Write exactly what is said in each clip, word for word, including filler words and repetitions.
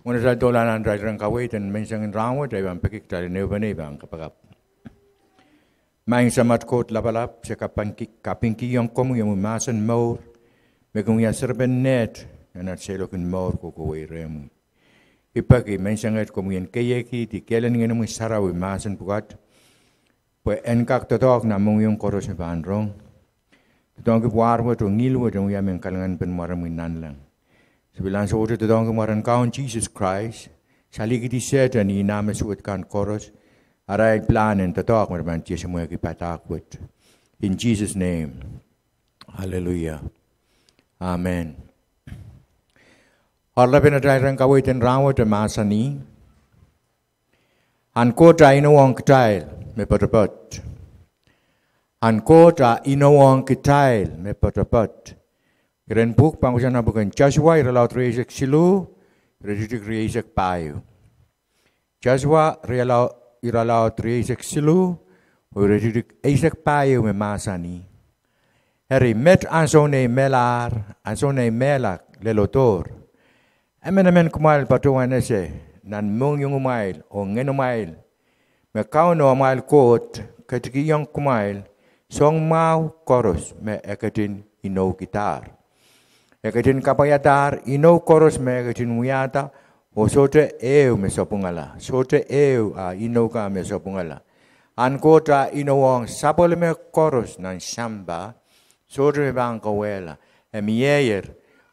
Mwohn atail doula nan atail rehn kaweid en menseng en rahnwet, I pahn peki kitail en ehupene pahn kapakap. Maing Samat Koht Lapalap, se kapingki-, kapingkihong komwi omwi mahsen mour me kin wia serepen neht nan atail seiloak en mour kohkohwei rehmwi. I peki menseng et komwi en keiekihdi kehlen Ngehnomwi Sarawi mahsen pwukat, pwe en kak doadoahk nan mohngiong koaros me pahn rong. Doadoahngki pwahr wet oh ngihl wet en wia mehn kalinganpen mwaremwi nanleng. Se pil ansowohte doadoahngki mwaren Kaun Sises Krais, salihkihdi Sehdan oh nah me suwed kan koaros, arail pilahn en doadoahk me re pahn tiesemwehki padahk wet. In Jesus' name. Hallelujah. Amen. Oaralapen atail rehn kaweid en rahnwet e mahsanih: Ahn Koht ah inowohng kitail me poatopoat. Ahn Koht ah inowohng kitail me poatopoat. Iren pwuhk pahn kohsang nan pwuken Sosua, irelaud rieisek siluh, iretikitik rieisek pahieu. Sosua, irelaud rieisek siluh, oh iretikitik eisek pahieu me mahsanih: Eri met ansoun ei mehlahr, ansoun ei mehla lelodohr, emenemen kumwail patohwan ese nan mohngiongumwail oh ngehnumwail me Kauno amwail Koht ketikihong kumwail soahng mwahu koaros me e ketin inoukidahr. E ketin kapwaiadahr inou koaros me e ketin wiahda, oh sohte ehu me sapwungala, sohte ehu ah inou kan me sapwungala. Ahn Koht ah inowohng sapwellime koaros nan sampah, sohte me pahn kawehla. E mieier,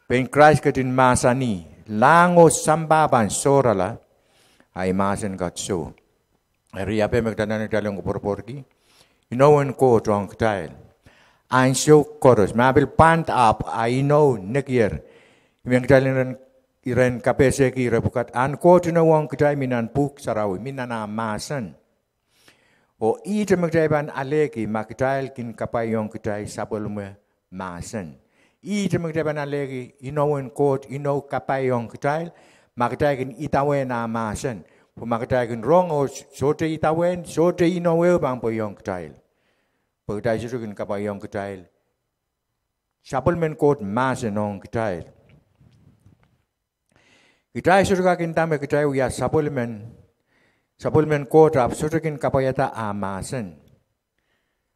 pein Krais ketin mahsanih, lahng oh sampah pahn sohrala, a I mahsen kat soh. Eri ia me kitail anahne kitail en koapworopworki? Inou en Koht ong kitail ansou koaros. Ma pil pwand ahpw a inou nekier, I men kitail iren, iren kapehseki ire pwukat, ahn Koht inou ong kitail mi nan Pwuhk Sarawi, mi nan ah mahsen. Oh ihte me kitail pahn alehki ma kitail kin kapwaiong kitail sapwellime mahsen. Ihte me kitail pahn alehki inou en Koht, inou kapwaiong kitail, ma kitail kin idawehn ah mahsen. Pwe ma kitail kin rong oh sohte idawehn, sohte inou ehu pahn pweiong kitail. Pwe kitail sohte kin kapwaiong kitail sapwellimen Koht mahsen ong kitail. Kitail sohte kak inda me kitail wia sapwellimen, sapwellimen Koht ahpw sohte kin kapwaiada ah mahsen.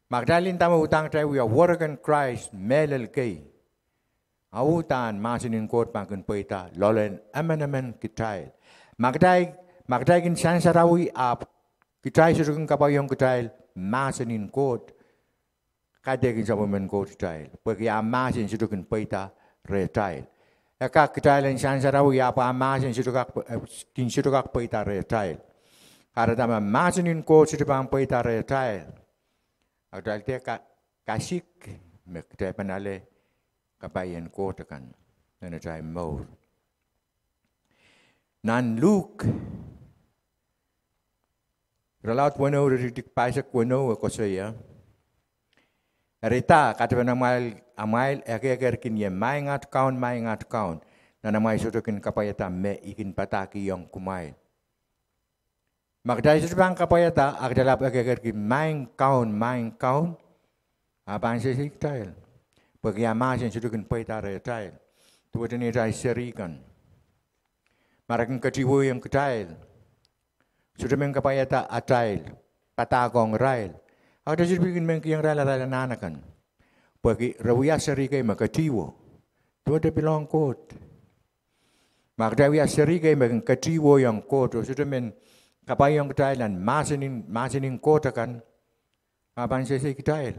Ma kitail inda me uhdahn kitail wia werek en Krais mehlel kei, a uhdahn mahsen en Koht pahn kin pweida loalen emenemen kitail. Ma kitail, ma kitail kin sansarawi ahpw kitail sohte kin kapwaiong kitail mahsen en Koht, kaidehkin sapwellimen Koht kitail, pwehki ah mahsen sohte kin pweida rehtail. E kak kitail en sansarawi ahpw ah mahsen sohte kak, eh, kin sohte kak pweida rehtail. Kahrehda ma mahsen en Koht sohte pahn pweida rehtail, a kitail dehr ka-, kasik me kitail pahn ale kapai en Koht akan nan atail mour. Nan Luk irelaud weneu, iretikitik pahisek weneu e koasoia: Eri da katepen amwail, amwail ekekerkin ie, Maing at Kaun, Maing at Kaun, nan amwail sohte kin kapwaiada me I kin padahkihong kumwail? Ma kitail sohte pahn kapwaiada, a kitail ahpw ekekerki, Maing Kaun, Maing Kaun, a pahn sehse kitail, pwehki ah mahsen sohte kin pweida rehtail. Duwehte neitail seri kan, ma re kin ketihwoiong kitail, sohte men kapwaiada atail padahkihong irail, a kitail sohte pil kin men kihong irail arail anahn akan, pwehki re wia seri kei me ketihwo. Duwehte pil ong Koht. Ma kitail wia seri kei me kin ketihwoiong Koht oh sohte men kapwaiong kitail nan mahsen en, mahsen en Koht akan, a pahn sehse kitail.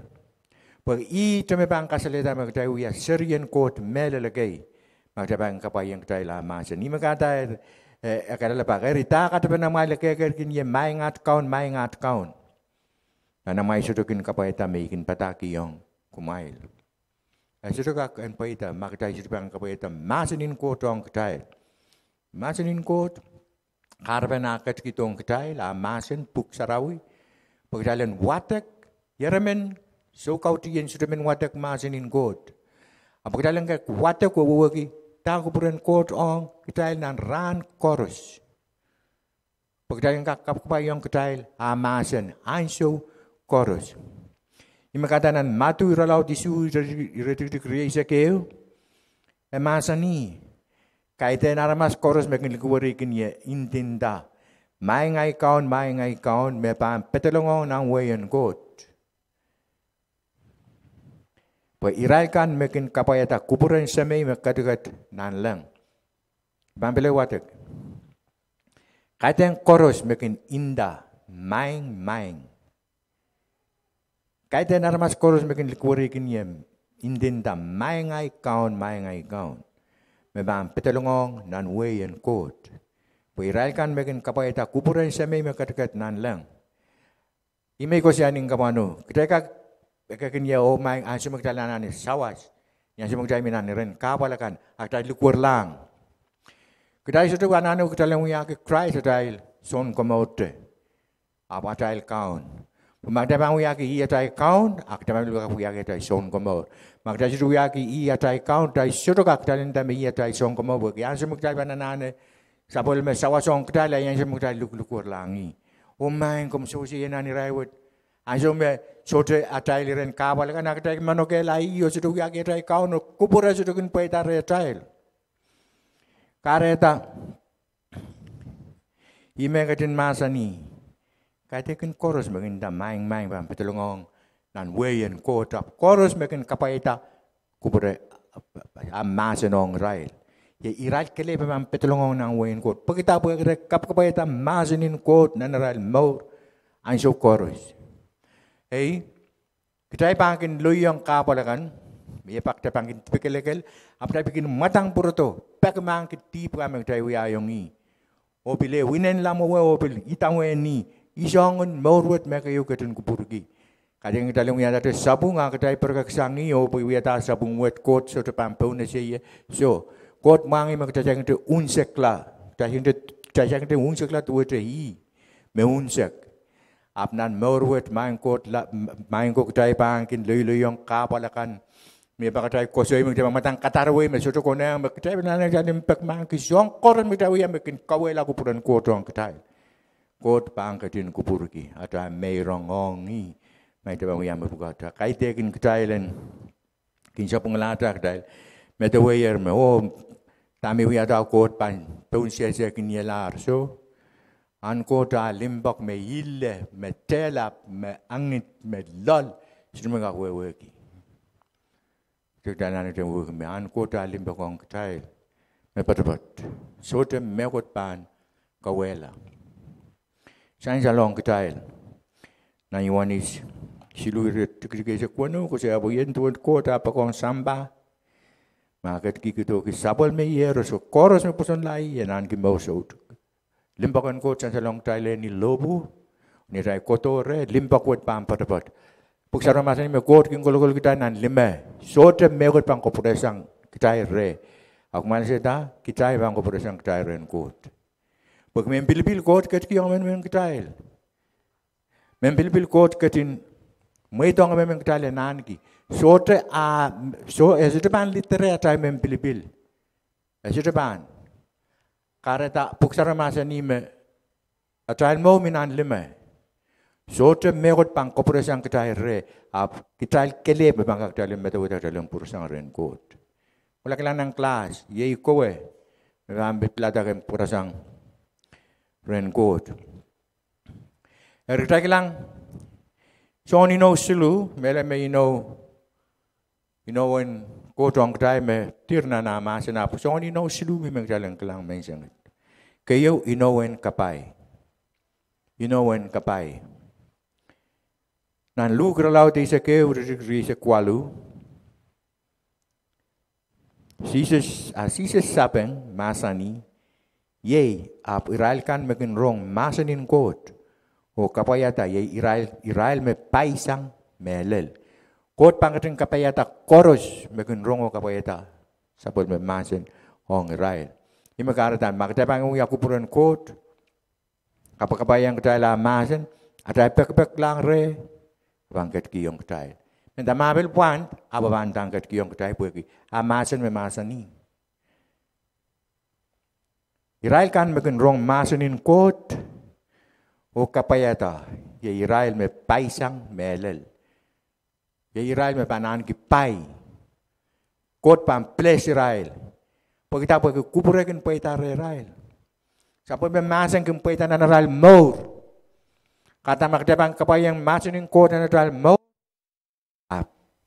Pwe ihte me pahn kasalehda me kitail wia serien Koht mehlel kei, ma kitail pahn kapwaiong kitail ah mahsen. Ih me kahrehda e, e kalelapak: Eri da katepen amwail ekekerkin ie, Maing at Kaun, Maing at Kaun, nan amwail sohte kin kapwaiada me I kin padahkihong kumwail? E sohte kak en pweida ma kitail sohte pahn kapwaiada mahsen en Koht ong kitail. Mahsen en Koht, kahrepen ah ketikihdohng kitail ah mahsen, Pwuhk Sarawi, pwe kitail en wadek. Ieremen soukautien sohte men wadek mahsen en Koht. Ahpw kitail en kak wadek oh wehwehki dahme kupwuren Koht ong kitail nan rahn koaros, pwe kitail en kak kapwaiong kitail ah mahsen ansou koaros. Ih me kahrehda nan Madiu irelaud isuh, iretikitik rieisek ehu, e mahsanih: Kaidehn aramas koaros me kin likwerihkin ie ndinda, Maing ai Kaun, Maing ai Kaun, me pahn pedolongohng nan wehin Koht, pwe irail kan me kin kapwaiada kupwuren Semei me ketiket nanleng. Pahn pil wadek. Kaidehn koaros me kin nda, Maing, Maing. Kaidehn aramas koaros me kin likwerihkin ie ndinda, Maing ai Kaun, Maing ai Kaun, me pahn pedolongohng nan wehin Koht, pwe irail kan me kin kapwaiada kupwuren Semei me ketiket nanleng. Ih me I koasoia ni kapwano, kitail kak, e kin ie, oh Maing, ansou me kitail anahne sawas, ni ansou me kitail mi nan iren kahpwal akan, a kitail likwerlahng, kitail sohte anahne kitail en wiahki Krais atail Sounkomour te, ahpw atail Kaun. Pwe ma kitail pahn wiahki ih atail Kaun, a kitail pahn wiahki atail Sounkomour. Ma kitail sohte wiahki ih atail Kaun, kitail sohte kak, kitail nda me ih atail Sounkomour, pwehki ansou me kitail pahn anahne sapwellime sawas ong kitail, a ih ansou me kitail likwerlahng ih, oh Maing, komw sewese ie nan irair wet. Ansou me sohte atail iren kahpwal akan, a kitail manokehla ih oh sohte wiahki atail Kaun oh kupwure sohte kin pweida rehtail. Kahrehda, ih me ketin mahsanih, kaidehkin koaros me kin nda, Maing, Maing, pahn pedolongohng nan wehin Koht, ahpw koaros me kin kapwaiada kupwure, ah, mahsen ong irail, iei irail kelehpw me pahn pedolongohng nan wehin Koht. Pwehki dah? Pwehki re kapwakapwaiada mahsen en Koht nan arail mour ansou koaros. Ei, kitail pahn kin lelohng kahpwal akan, me e pak kitail pahn kin dipekelekel, ahpw kitail pil kin mwadang pwurodo, peki mahkpen dihpw kan me kitail wiahiong ih, oh pil ehu inenla mwowe oh pil idawehn ih, ih soangen mour wet me keieu ketin kupwurki. Kaidehn kitail en wiahda sapwung, a kitail pirekek sang ih oh pwe wiahda sapwung wet, Koht sohte pahn pohnese ie. Soh, Koht mwahngih me kitail saikinte unsekla, kitail saikinte unsekla duwehte ih me unsek. Ahpw nan mour wet, Maing Koht, Maing ko, kitail pahn kin lelohng kahpwal akan, me pak kitail koasoai me kitail pahn mwadang kadarewei me sohte konehng, me kitail pahn anahne kitail en peki mahkpen soahng koaros me kitail wia me kin kauwehla kupwuren Koht ong kitail. Koht pahn ketin kupwurki atail meirong ong ih, ma kitail pahn wia me pwukada. Kaidehkin kitail en kin sapwengalahda kitail medeweier me, oh, dahme wiahda, Koht pahn pohnsesekin ielahr. Soh, ahn Koht ah limpoak me ile, me tehlap, me angid, me loal, sohte me kak wehwehki. Kitail anahne wehwehki me ahn Koht ah limpoak ong kitail me poatopoat, sohte mehkot pahn kauwehla. Sansalohng kitail nan Iohanes siluh, iretikitik eisek weneu koasoia, pwe ien duwen Koht ah poakohng sampah, ma e ketikihdo ki sapwellime iehros, oh koaros me pwosonla ih en ahneki mour soutuk. Limpoak en Koht sansalohng kitail ni lohpwu, ni atail kohdo reh, limpoak wet pahn poatopoat. Pwuhk Sarawi mahsanih me Koht kin kolokol kitail nan lime, sohte mehkot pahn kapwuresang kitail reh. Ahpw kumwail sehda, kitail pahn kapwuresang kitail rehn Koht. Pwehki mehn pilipil Koht ketikihong emenemen kitail. Mehn pilipil Koht ketin mweidohng emenemen kitail en ahneki. Sohte, ah, soh, e sohte pahn lidere atail mehn pilipil. E sohte pahn. Kahrehda Pwuhk Sarawi mahsanih me atail mour mi nan lime, sohte mehkot pahn kapwuresang kitail reh, ahpw kitail kelehpw me pahn kak kitail en medewehda kitail en pwurasang rehn Koht. Kitail kilang nan class, iei kowe me pahn pilada ken pwurasang rehn Koht. Eri kitail kilang soangen inou siluh, mehlel me inou, inou en Koht ong kitail me dir nan ah mahsen, ahpw soangen inou siluh me kitail en kilang menseng. Keieu, inou en kapai. Inou en kapai. Nan Luk irelaud eisek ehu, iretikitik rieisek waluh, Sises, ah, Sises sapeng, mahsanih, iei, ahpw irail kan me kin rong mahsen en Koht oh kapwaiada, iei irail, irail me paisang mehlel. Koht pahn ketin kapaiada koaros me kin rong oh kapwaiada sapwellime mahsen ong irail. Ih me kahrehda ma kitail pahn wia kupwuren Koht, kapakapaiahng kitail ah mahsen, atail pekipek lahng reh, e pahn ketikihong kitail. Mehnda ma pil pwand, ahpw e pahn ketikihong kitail pwehki ah mahsen me mahsanih, irail kan me kin rong mahsen en Koht oh kapwaiada, iei irail me paisang mehlel. Iei irail me pahn ahneki pai. Koht pahn bless irail. Pwehki dah? Pwehki kupwure kin pweida rehrail. Sapwellime mahsen kin pweida nan arail mour. Kahrehda ma kitail pahn kapwaiahng mahsen en Koht nan atail mour, a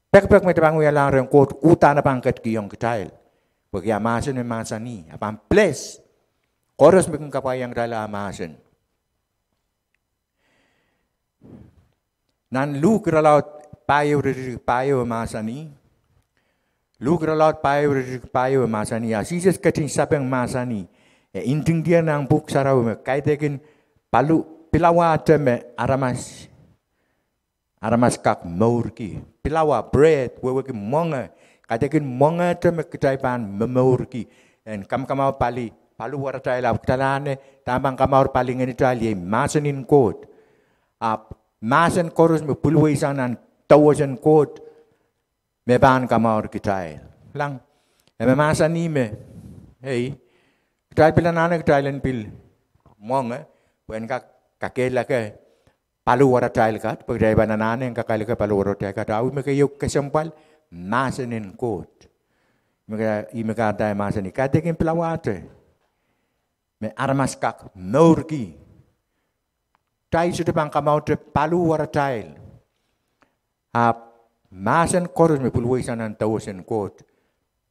pekipek me kitail pahn wiahla rehn Koht uhdahn e pahn ketikihong kitail. Pwehki ah mahsen me mahsanih, e pahn bless koaros me kin kapwaiahng kitail ah mahsen. Nan Luk irelaud pahieu iretikitik pahieu e mahsanih, Luk irelaud pahieu iretikitik pahieu e mahsanih, a Sises ketin sapeng mahsanih, e ntingdier nan Pwuhk Sarawi me kaidehkin pali pilawahte me aramas aramas kak mourki. Pilawa, bread, wehwehki mwenge. Kaidehkin mwengehte me kitail pahn momourki. En kamakamour pali, paliwaratail, ahpw kitail anahne, dahme pahn kamour palingehnitail iei mahsen en Koht. Ahpw mahsen koaros me pwilwei sang nan dewesen Koht me pahn kamour kitail. Kilang, e me mahsanih me, ei, kitail pil anahne kitail en pil mwenge, pwe en kak kakehlaka paliwaratail kat, pwe kitail pahn anahne en kakehlaka paliwaratail kat, a ih me keieu kesempwal, mahsen en Koht. Me ka, ih me kahrehda e mahsanih, kaidehkin pilawahte me aramas kak mourki. Kitail sohte pahn kamourte paliwaratail. Ahpw mahsen koaros me pwilwei sang nan dewesen Koht,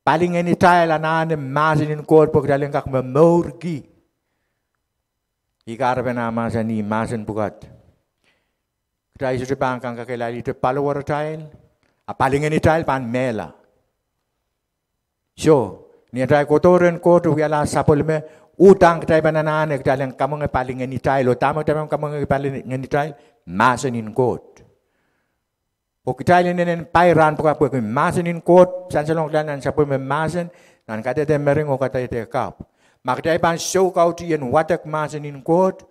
palingehnitail anahne mahsen en Koht pwe kitail en kak momourki. Ih kahrepen ah mahsanih mahsen pwukat. Kitail sohte pahn kak kakehlailihte paliwaratail, a palingehnitail pahn mehla. Soh, ni atail kohdo rehn Koht wiahla sapwellime, uhdahn kitail pahn anahne kitail en kamwenge palingehnitail, oh dahme kitail pahn kamwenge palingehnitail, mahsen en Koht. Oh kitail inenen pai rahn pwukat pwehki mahsen en Koht sansalong kitail nan sapwellime mahsen, nan kadehde mering oh kadehde kapw. Ma kitail pahn soukautih en wadek mahsen en Koht,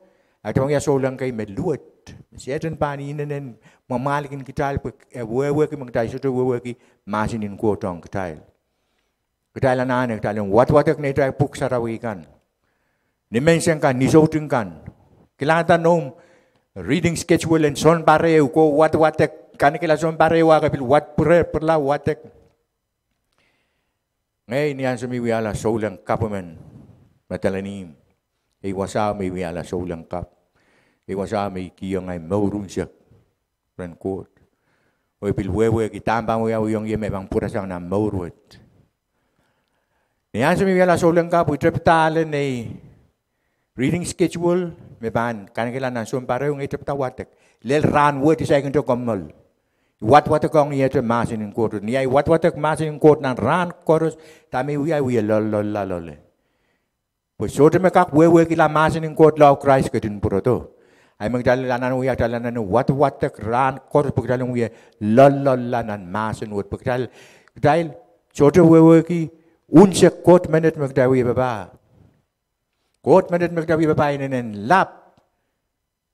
a kitail pahn wia souleng kei me luwet. Sehdan pahn inenen mwamwahlkin kitail pwe e wehwehki me kitail sohte wehwehki mahsen en Koht ong kitail. Kitail anahne kitail en wadwadek neitail pwuhk sarawi kan, nimenseng kan, ni soutik kan. Kilangada noumw reading schedule en sounpar ehu, ke wadwadek, kanekehla sounpar ehu, a ke pil wad pwurala wadek. Ngehi ni ansou me I wiahla souleng kapw emen, Madeline, ei wasao me I wiahla souleng kapw, ei wasao me I kihong ahi mour unsek rehn Koht, oh I pil wehwehki dahme pahn wiawiong ie me pahn pwurasang nan mour wet. Ni ansou me I wiahla souleng kapw, I tepida ale nei reading schedule me pahn kanekehla nan sounpar ehu, ngehi tepida wadek. Lel rahn wet I saikinte kommoal, I wadwadek ong iete mahsen en Koht. Ni ahi wadwadek mahsen en Koht nan rahn koaros, dahme I wia, I wie loalloal loale. Pwe sohte me kak wehwehkihla mahsen en Koht lao Krais ketin pwurodo. Ahi me kitail anahne wia, kitail anahne wadwadek rahn koaros pwe kitail en wie loalloal nan mahsen wet, pwe kitail, kitail sohte wehwehki unsek Koht menet me kitail wie papah. Koht menet me kitail wie papah inenen lap.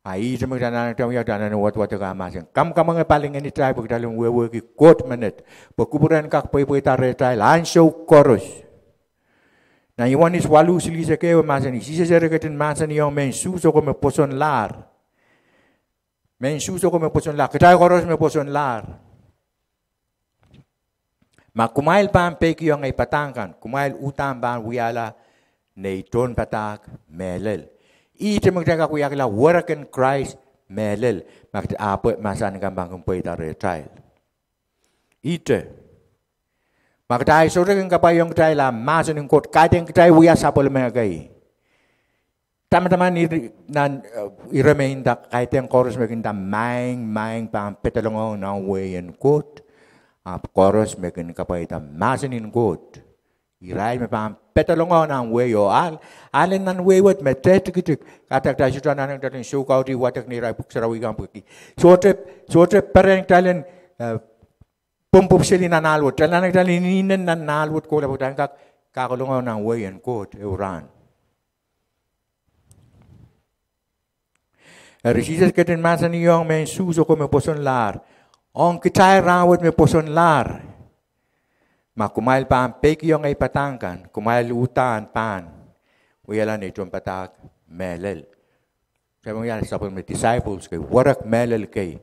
A ihte me kitail anahne, kitail wia, kitail anahne wadwadek ah mahsen, kamwkamwenge palingehnitail pwe kitail en wehwehki Koht menet, pwe kupwure en kak pweipweida rehtail ansou koaros. Nan Iohanes waluh silihsek ehu e mahsanih, Sises eri ketin mahsanihong mehn Suhs oko me pwosonlahr, mehn Suhs oko me pwosonlahr, kitail koaros me pwosonlahr, ma kumwail pahn peikiong ei padahk kan, kumwail uhdahn pahn wiahla nei tohnpadahk mehlel. Ihte me kitail kak wiahkihla werek en Krais mehlel, ma kitail, ahpw mahsen kan pahn kin pweida rehtail. Ihte, ma kitail sohte kin kapwaiong kitail ah mahsen en Koht, kaidehn kitail wia sapwellime kei. Tamataman ire, nan, eh, ire me inda, kaidehn koaros me kin nda maing, maing pahn pedolongohng nan wehi en Koht, ahpw koaros me kin kapwaiada mahsen en Koht, irail me pahn pedolongohng nan wehi oh ahl, ahlen nan wehi wet me dehtikitik. Kahrehda kitail sohte anahne kitail en soukautih wadek neirail pwuhk sarawi kan pwehki sohte, sohte perehn kitail en, eh, pwopwopw seli nan ahl wet. Kitail anahne kitail inenen nan ahl wet kohla pwe kitail kak kakolongohng nan wehi en Koht ehu rahn. Eri Sises ketin mahsanihong mehn Suhs oko me pwosonlahr, ong kitail rahnwet me pwosonlahr, ma kumwail pahn peikiong ei padahk kan, kumwail uhdahn pahn wiahla nei tohnpadahk mehlel. Sapwellime, sapwellime disciples kei, werek mehlel kei,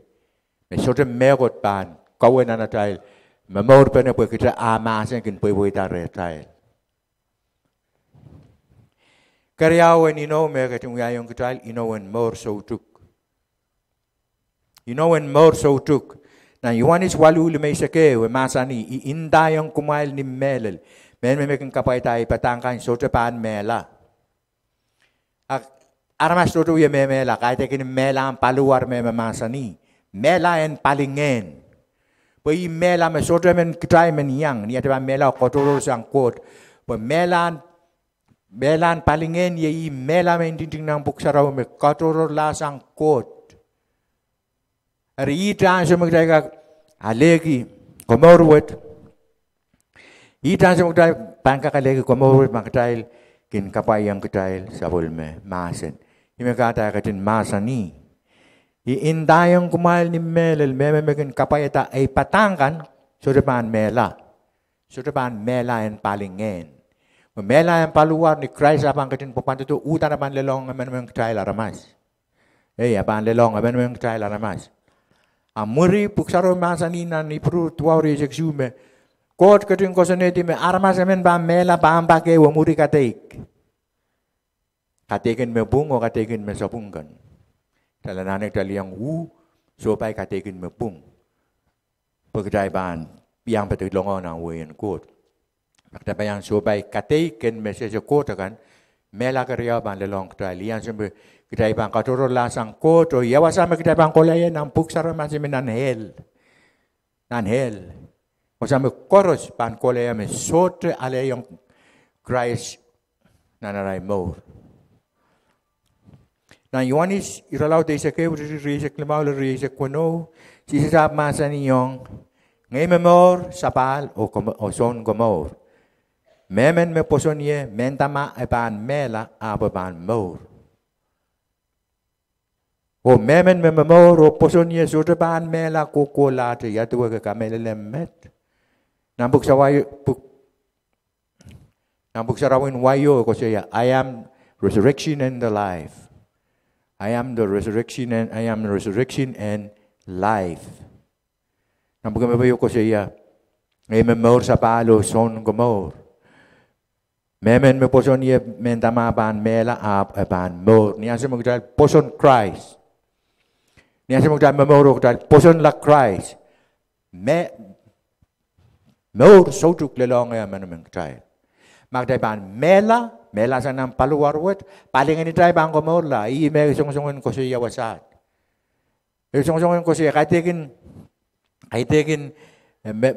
me sohte mehkot pahn kawe nan atail momourpene pwe kitail ah mahsen kin pweipweida rehtail. Keriau en inou me ketin wiahiong kitail inou en mour soutuk. Inou en mour soutuk. Nan Ioanes waluh limeisek ehu e mahsanih, I ndaiong kumwail ni mehlel, mehmen me kin kapwaiada ei padahk kan sohte pahn mehla. Ak, aramas tohto wie mehmehla, kaidehkin mehla en paliwar me mahsanih. Mehla en palingehn. Pwe ih mehla me sohte men kitail men iang, ni atail pahn mehla oh katohrohrsang Koht. Pwe mehla en, mehla en palingehn iei ih mehla me ntingting nan Pwuhk Sarawi me katohrohrlahsang Koht. Eri ih ansou me kitail kak alehki komour wet. Ih ansou me kitail pahn kak alehki komour wet ma kitail kin kapwaiada kitail sapwellime mahsen. Ih me kahrehda e ketin mahsanih, I ndaiong kumwail ni mehlel, mehmen me kin kapwaiada ei padahk kan sohte pahn mehla. Sohte pahn mehla en palingehn. Mehla en paliwar ni Krais ah pahn ketin pwapwand, uhdahn e pahn lelohng emenemen kitail aramas. Ei, e pahn lelohng emenemen kitail aramas. A mwuri Pwuhk Sarawi mahsanih nan Ipru duwau rieisek isuh me Koht ketin koasoanehdi me aramas emen pahn mehla pahn pak ehu mwuri kadeik. Kadeik en me pwung oh kadeik en me sapwung kan. Kitail anahne kitail iang uh sohpai kadeik en me pwung. Pwe kitail pahn iang pedolong nan wehin Koht. Ma kitail pahn iang sohpai kadeik en me sehse Koht akan, mehla keriau pahn lelohng kitail. Ih ansou me kitail pahn katohrohrlahsang Koht oh ia wasa me kitail pahn kohla ie nan Pwuhk Sarawi mahsanih me nan hell. Nan hell. Wasa me koaros pahn kohla ie me sohte alehiong Krais nan arail mour. Nan Ioanes irelaud eisek ehu, rieisek limau lel rieisek weneu, Sises ahpw mahsanihong, Ngehi me mour, sapahl oh, oh sounkomour. Mehmen me pwoson ie, mehnda ma e pahn mehla, ahpw e pahn mour. Oh mehmen me momour oh pwoson ie sohte pahn mehla kohkohlahte. Ia duwe ke kamehlele met? Nan Pwuhk Sarawi, Pwuhk, nan Pwuhk Sarawin waio e koasoia, I am resurrection and the life. I am the resurrection and, I am the resurrection and life. Nan Pwuhk Emepeio koasoia, Ngehi me mour, sapahl oh sounkomour. Mehmen me pwoson ie, mehnda ma pahn mehla, ahpw e pahn mour. Ni ansou me kitail pwoson Krais, ni ansou me kitail momour oh kitail pwosonla Krais, me mour soutuk lelohng emenemen kitail. Ma kitail pahn mehla, mehlasang nan paliwar wet, palingehn kitail pahn komourla. Ih me e songosong en koasoia wasaht. E songosong en koasoia kaidehkin, kaidehkin, eh, me,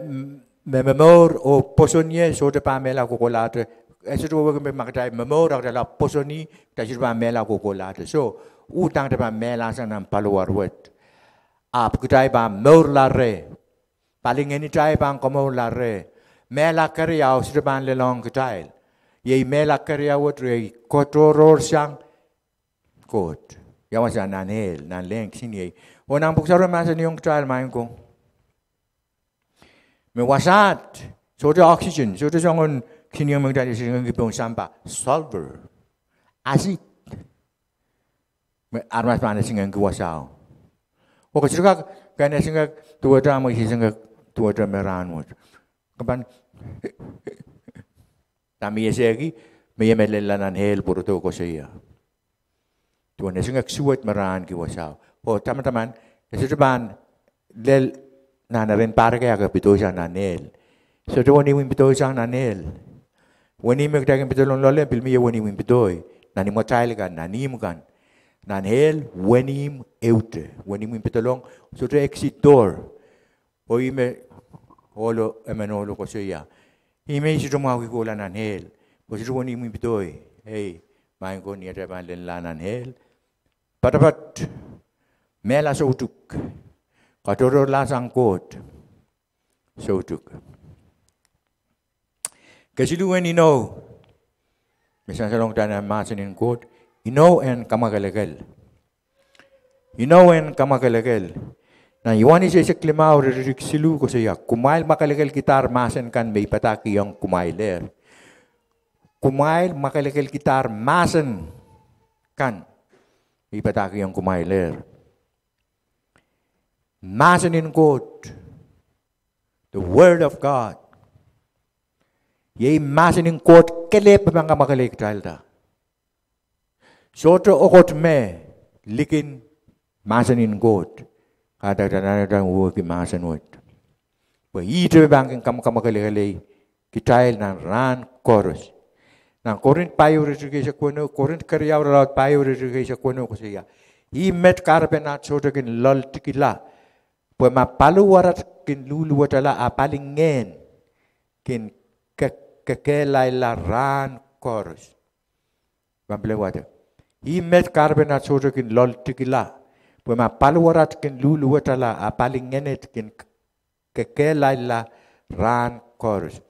me momour oh pwoson ie sohte pahn mehla kohkohlahte. E sohte wehwehki me ma kitail momour a kitail pwoson ih, kitail sohte pahn mehla kohkohlahte. Soh, uhdahn kitail pahn mehlasang nan paliwar wet, ahpw kitail pahn mourla reh. Palingehn kitail pahn komourla reh. Mehla keriau sohte pahn lelohng kitail. Iei mehla keriau wet iei katohrohrsang Koht. Ia wasa? Nan hell, nan lehn kisiniei. Oh nan Pwuhk Sarawi mahsanihong kitail, maing ko, me wasaht sohte oxygen, sohte soangen kisinieng me kitail esingengki pohn sampah, sulfur, acid. Me aramas pahn esingengki wasao. Oh ke sohte kak kin esingek duwehte, ahmw esingek duwehte me rahnwet. Ke pahn, dahme I esehki, me I men lella nan hell pwurodo koasoia. Duwen esingek suwed me rahnki wasao. Oh tamataman, e sohte pahn lel nan erein pahrek ake pedoisang nan hell. Sohte wenihmw en pedoisang nan hell. Wenihmw me kitail kin pedolong loale pil mie wenihmw en pedoi. Nan imwatail kan, nan ihmw kan. Nan hell wenihmw ehute. Wenihmw en pedolong, sohte exit door. Oh ih me ohlo, emen ohlo koasoia, ih me I sohte mwahuki kohla nan hell. Pwe sohte wenihmw en pedoi. Ei, maing ko, ni atail pahn lella nan hell, poatopoat, mehla soutuk, katohrohrlahsang Koht soutuk. Kesiluhwen inou me sansalong kitail nan mahsen en Koht, inou en kamwakelekel. Inou en kamwakelekel. Nan Ioanes eisek limau, iretikitik siluh koasoia, kumwail mwakelekelkidahr mahsen kan me I padahkihong kumwailehr. Kumwail mwakelekelkidahr mahsen kan me I padahkihong kumwailehr. Mahsen en Koht, the word of God, iei mahsen en Koht kelehpw me pahn kamwakelei kitailda. Sohte okot me likin mahsen en Koht. Kahrehda kitail anahne kitail en wehwehki mahsen wet, pwe ihte me pahn kin kamwakamwakelei kitail nan rahn koaros. Nan Korint pahieu iretikitik eisek weneu, Korint keriau irelaud pahieu iretikitik eisek weneu koasoia, ih met kahrepen aht sohte kin loaltikila, pwe ma paliwarat kin luhluwetala, a palingehn kin ke- kekehlailla rahn koaros. Pahn pil wadek, ih met kahrepen aht sohte kin loaltikila, pwe ma paliwarat kin luhluwetala, a palingehned kin kekehlailla rahn koaros.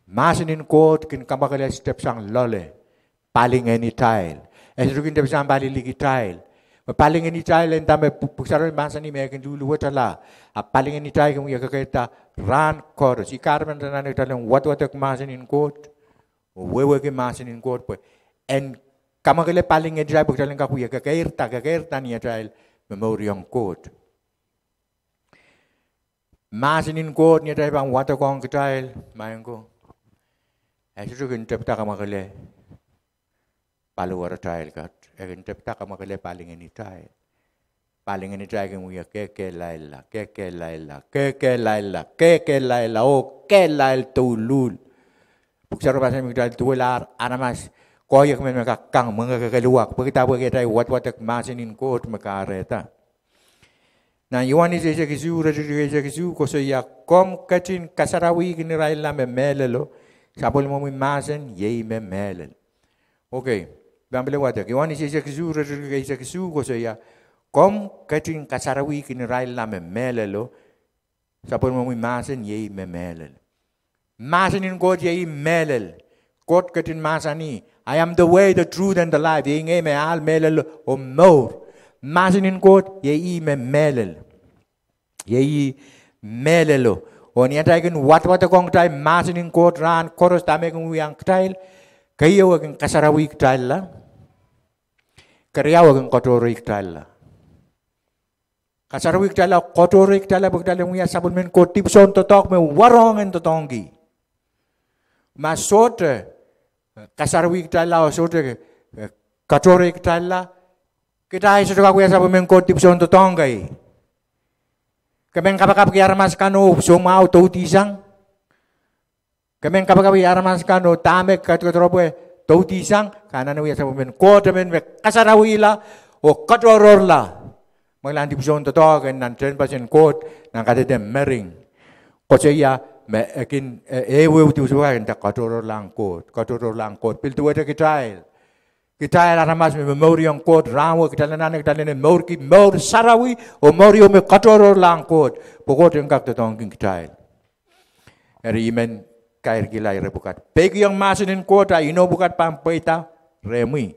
Mahsen en Koht kin kamwakele step sang loale, palingehn kitail. E sohte kin tepsang pali likitail. Pwe palingehn kitail, e nda me pw- pwuhk sarawi mahsanih me e kin luhluwetala, a palingehn kitail kin wia kekeirda rahn koaros. Ih kahrepen anahne kitail en wadewadek mahsen en Koht, oh wehwehki mahsen en Koht, pwe en kamwakele palingehn kitail, pwe kitail en kak wia kekeirda, kekeirda ni atail momouriong Koht. Mahsen en Koht ni atail pahn wadekohng kitail, maing ko, e sohte kin tepda kamwakele paliwaratail kat. E kin tepda kamwakele palingehn kitail. Palingehn kitail kin wia kekehlailla, kekehlailla, kekehlailla, kekehlailla, oh kehlail douluhl. Pwuhk sarawi mahsanih me kitail duwelahr aramas koahiek men me kak kang mwenge kekeluwak, pwehki dah? Pwehki atail wadewadek mahsen en Koht me kahrehda. Nan Iohanes eisek isuh, iretikitik eisek isuh koasoia, komw ketin kasarawihkin irailla me mehlelo, sapwellimomwi mahsen iei me mehlel. Okei, pahn pil wadek, Iohanes eisek isuh, iretikitik eisek isuh koasoia, komw ketin kasarawihkin irailla me mehlelo, sapwellimomwi mahsen iei me mehlel. Mahsen en Koht iei mehlel. Koht ketin mahsanih, I am the way, the truth, and the life. Iei ngehi me ahl, mehlel, oh mour. Mahsen en Koht iei me mehlel. Iei mehlelo. Oh ni atail kin wadewadekohng kitail mahsen en Koht rahn koaros, dahme kin wia kitail? Keieu, e kin kasarawih kitailla. Keriau, e kin katohrei kitailla. Kasarawih kitailla, katohrei kitailla, pwe kitail en wia sapwellimen Koht dipwisoun doadoahk me warohng en doadoahngki. Ma sohte kasarawih kitailla oh sohte katohrei kitailla, kitail sohte kak wia sapwellimen Koht dipwisoun doadoahk kei. Ke men kapakapki aramas kan oh soumwahu doudisang. Ke men kapakapki aramas kan oh dahme kadkadoro pwe doudisang, ke anahne wia sapwellimen Koht emen me kasarawihla oh katohrohrla. Mwekid en dipwisoun doadoahk en nan tehnpasen Koht, nan kadehde mering, koasoia me e kin, e, ehuehu dipwisou kan, e nda katohrohrlahng Koht, katohrohrlahng Koht. Pil duwehte kitail, kitail aramas me momouriong Koht rahnwet, kitail anahne kitail en mourki mour sarawi oh mour ieu me katohrohrlahng Koht, pwe Koht en kak doadoahngkin kitail. Eri I men kairkihla ire pwukat: peikiong mahsen en Koht, a inou pwukat pahn pweida rehmwi.